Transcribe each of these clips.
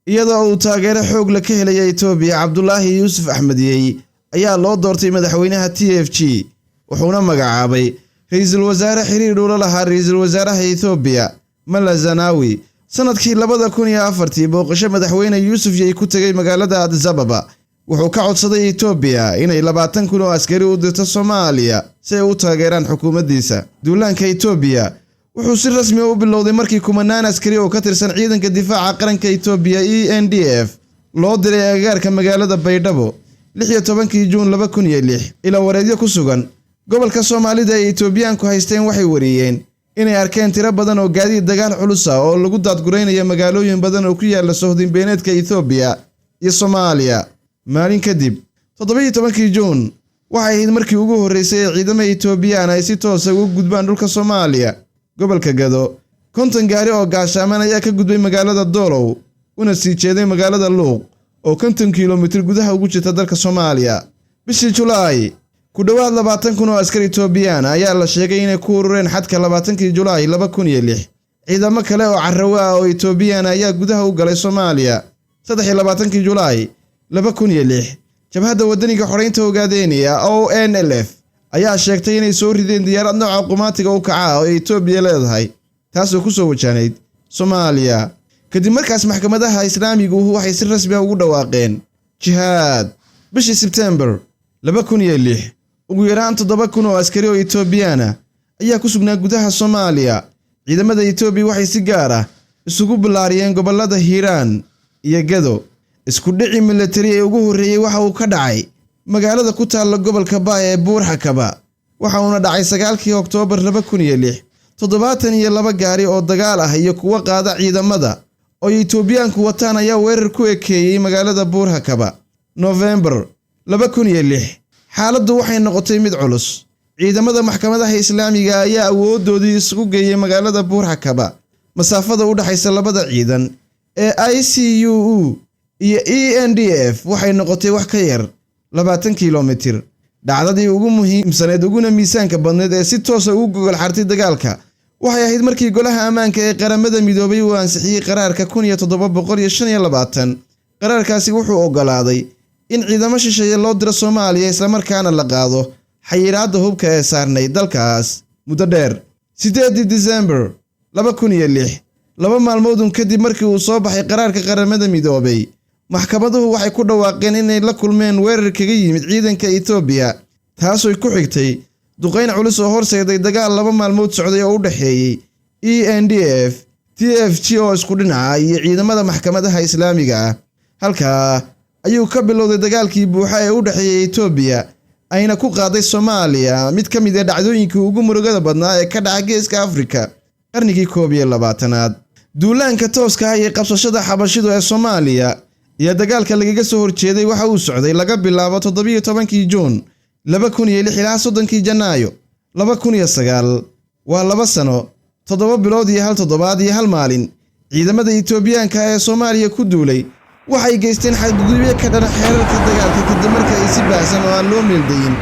Iyadoo uu taageero xoog la ka helaya Itoobiya, Cabdulaahi Yuusuf Axmediyey ayaa loo doortay madaxweynaha TFG, wuxuuna magacaabay ra-iisul wasaare xiriir dhuulo lahaa ra-iisul wasaaraha Etoobiya Mala Zanawi. Sanadkii 2004-tii, booqasho madaxweyne Yuusuf Yey ku tegay magaalada Adisababa, wuxuu ka codsaday Etoobiya inay 20,000 oo askari u dirto Soomaaliya si ay u taageeraan xukuumaddiisa. Duulaanka Etoobiya wuxuu si rasmi u bilowday markii kumanaan askari oo ka tirsan ciidanka difaaca qaranka Etoobiya, ENDF, loo diray agagaarka magaalada Baydhabo 16-kii Juun 2006. Ila wareedyo ku sugan gobolka Soomaalida ay Etoobiyaanku haysteen waxay wariyeen inay arkeen tiro badan oo gaadiid dagaal culus ah oo lagu daadguraynayo magaalooyin badan oo ku yaala sohdinbeeneedka Etoobiya iyo Soomaaliya. Maalin kadib, 17-kii Juun, waxay ahayd markii ugu horreysay ee ciidamada Etoobiyaan ay si toosa ugu gudbaan dhulka Soomaaliya. Gobolka Gado, 50 gaari oo gaashaaman ayaa ka gudbay magaalada Doolow una sii jeeday magaalada Luuq oo 50 kilomitir gudaha ugu jirta dalka Soomaaliya. Bishii Julaay, ku dhowaad 20,000 oo askar Etoobiyaan ayaa la sheegay inay ku urureen xadka 20-kii Julaay 2006. Ciidamo kale oo carrawo ah oo Etoobiyaan ayaa gudaha u galay Soomaaliya 23-kii Julaay 2006. Jabhadda Waddaniga Xoreynta Ogaadeynaya, ONLF, ayaa sheegtay inay soo rideen diyaarad nooca qumaatiga u kaca oo Etoobiya leedahay, taasoo ku soo wajahnayd Soomaaliya. Kadib markaas, maxkamadaha islaamigu waxay si rasmi ah ugu dhawaaqeen jihaad. Bishii Sebtembar 2006, ugu yaraan 7000 oo askari oo Etoobiyaan ah ayaa ku sugnaa gudaha Soomaaliya. Ciidamada Etoobiya waxay si gaar ah isugu ballaariyeen gobollada Hiiraan iyo Gado. Isku dhici militari ee ugu horreeyey waxa uu ka dhacay magaalada ku taalla gobolka Baay ee Buurxakaba, waxa uuna dhacay 9-kii Oktoobar 2006. 72 gaari oo dagaal ah iyo kuwo qaada ciidamada oo Etoobiyaanku wataan ayaa weerar ku ekeeyey magaalada Buurhakaba. Nofembar 2006, xaaladdu waxay noqotay mid culus. Ciidamada maxkamadaha islaamiga ayaa awooddoodii isugu geeyey magaalada Buurxakaba. Masaafada u dhexaysa labada ciidan ee ICUU iyo ENDF waxay noqotay wax ka yar 20 kilomitir. Dhacdadii ugu muhiimsaneed uguna miisaanka badneed ee si toosa ugu gogol xartay dagaalka waxay ahayd markii Golaha Ammaanka ee Qaramada Midoobay uu ansixiyey qaraarka 1725. Qaraarkaasi wuxuu oggolaaday in ciidamo shisheeye loo diro Soomaaliya, islamarkaana la qaado xayiraadda hubka ee saarnay dalkaas muddo dheer. 8-dii Disembar 2006, 2 maalmoodun kadib markii uu soo baxay qaraarka Qaramada Midoobay, maxkamaduhu waxay ku dhawaaqeen inay la kulmeen weerar kaga yimid ciidanka Etoobiya, taasoy ku xigtay duqayn culus oo horseeday dagaal 2 maalmood socday oo u dhexeeyey ENDF, TFG oo isku dhinaca iyo ciidamada maxkamadaha islaamiga ah. Halkaa ayuu ka bilowday dagaalkii buuxa ee u dhexeeyey Etoobiya ayna ku qaaday Soomaaliya, mid ka mid ah dhacdooyinkii ugu murugada badnaa ee ka dhaca Geeska Afrika qarnigii 21-aad. Duulaanka tooska ah iyo qabsashada xabashidu ee Soomaaliya iyo dagaalka lagaga soo horjeeday waxa uu socday laga bilaabo 17-kii Juun 2006 ilaa 30-kii Janaayo 2009. Waa 2 sano, 7 bilood iyo hal toddobaad iyo hal maalin. Ciidamada Etoobiyaanka ee Soomaaliya ku duulay waxay geysteen xadgudubyo ka dhan xeerarka dagaalka, kadib marka ay si baahsan oo aan loo meeldayin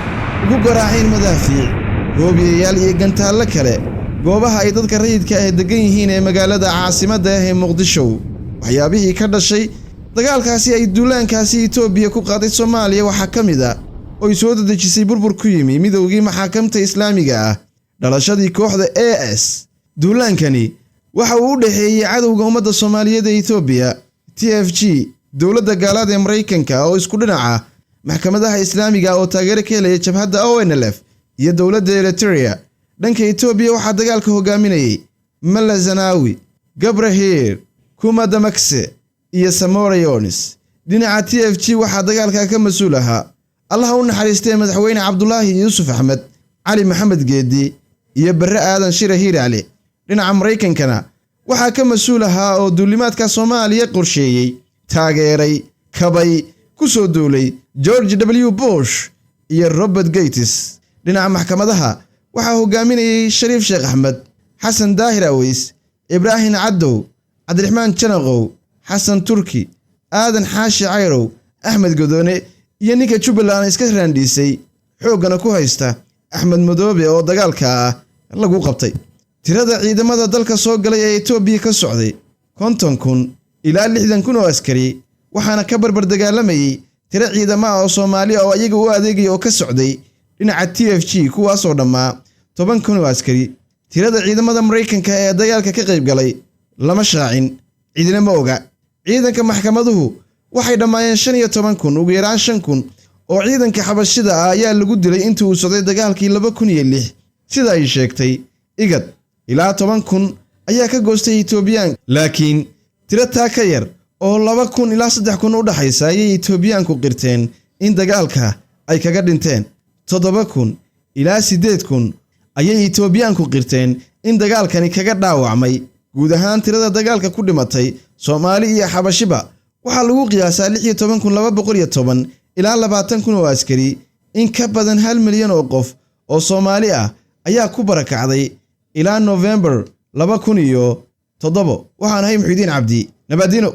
ugu garaaceen madaafiic, hoobiyayaal iyo gantaallo kale goobaha ay dadka rayidka ah degan yihiin ee magaalada caasimadda ah ee Muqdisho. Waxyaabihii ka dhashay dagaalkaasi ay duulaankaasi Etoobiya ku qaaday Soomaaliya waxaa ka mid ah oy soo dedejisay burbur ku yimi midowgii maxaakamta islaamiga ah, dhalashadii kooxda AS. Duulaankani waxa uu u dhexeeyey cadowga ummadda Soomaaliyeed ee Etoobiya, TFG, dowladda gaalaad ee Maraykanka oo isku dhinaca, maxkamadaha islaamiga oo taageero ka helaya jabhadda ONLF iyo dowladda Eritrea. Dhanka Etoobiya waxaa dagaalka hogaaminayay Mala Zanawi, Gabrahir Kuma Damakse iyo Samora Yonis. Dhinaca TFG waxaa dagaalka ka mas-uul ahaa, Allaha u naxariistee, madaxweyne Cabdulaahi Yuusuf Axmed, Cali Maxamed Geedi iyo Barre Aadan Shire Hiiraale. Dhinaca Maraykankana waxaa ka mas-uul ahaa oo duulimaadka Soomaaliya qorsheeyey, taageeray, kabay, ku soo duulay George W Bush iyo Robert Gates. Dhinaca maxkamadaha waxaa hogaaminayay Shariif Sheekh Axmed, Xasan Daahir Aweys, Ibraahim Caddow, Cabdiraxmaan Janaqow, Xasan Turki, Aadan Xaashi Cayrow, Axmed Godoone iyo ninka Jubbaland iska raandhiisay xooggana ku haysta, Axmed Madoobe, oo dagaalka ah lagu qabtay. Tirada ciidamada dalka soo galay ee Etoobiya ka socday 50,000 ilaa 60,000 oo askari, waxaana ka barbar dagaalamayey tiro ciidamo ah oo Soomaali ah oo iyaga u adeegaya oo ka socday dhinaca TFG, kuwaasoo dhammaa 10,000 oo askari. Tirada ciidamada Maraykanka ee dagaalka ka qayb galay lama shaacin, cidina ma oga. Ciidanka maxkamaduhu waxay dhammaayeen 15,000. Ugu yaraan 5,000 oo ciidanka Xabashida ah ayaa lagu dilay intii uu socday dagaalkii 2006, sida ay sheegtay IGAD. Ilaa 10,000 ayaa ka goostay Etoobiyaan, laakiin tiro taa ka yar oo 2,000 ilaa 3,000 u dhaxaysa ayay Etoobiyaanku qirteen in dagaalka ay kaga dhinteen. 7,000 ilaa 8,000 ayay Etoobiyaanku qirteen in dagaalkani kaga dhaawacmay. Guud ahaan tirada dagaalka ku dhimatay, Soomaali iyo Xabashiba, waxaa lagu qiyaasaa 16,210 ilaa 20,000 oo askari. In ka badan 1 milyan oo qof oo Soomaali ah ayaa ku barakacday ilaa Nofembar 2007. Waxaan ahay Muxiidiin Cabdi Nabaadino.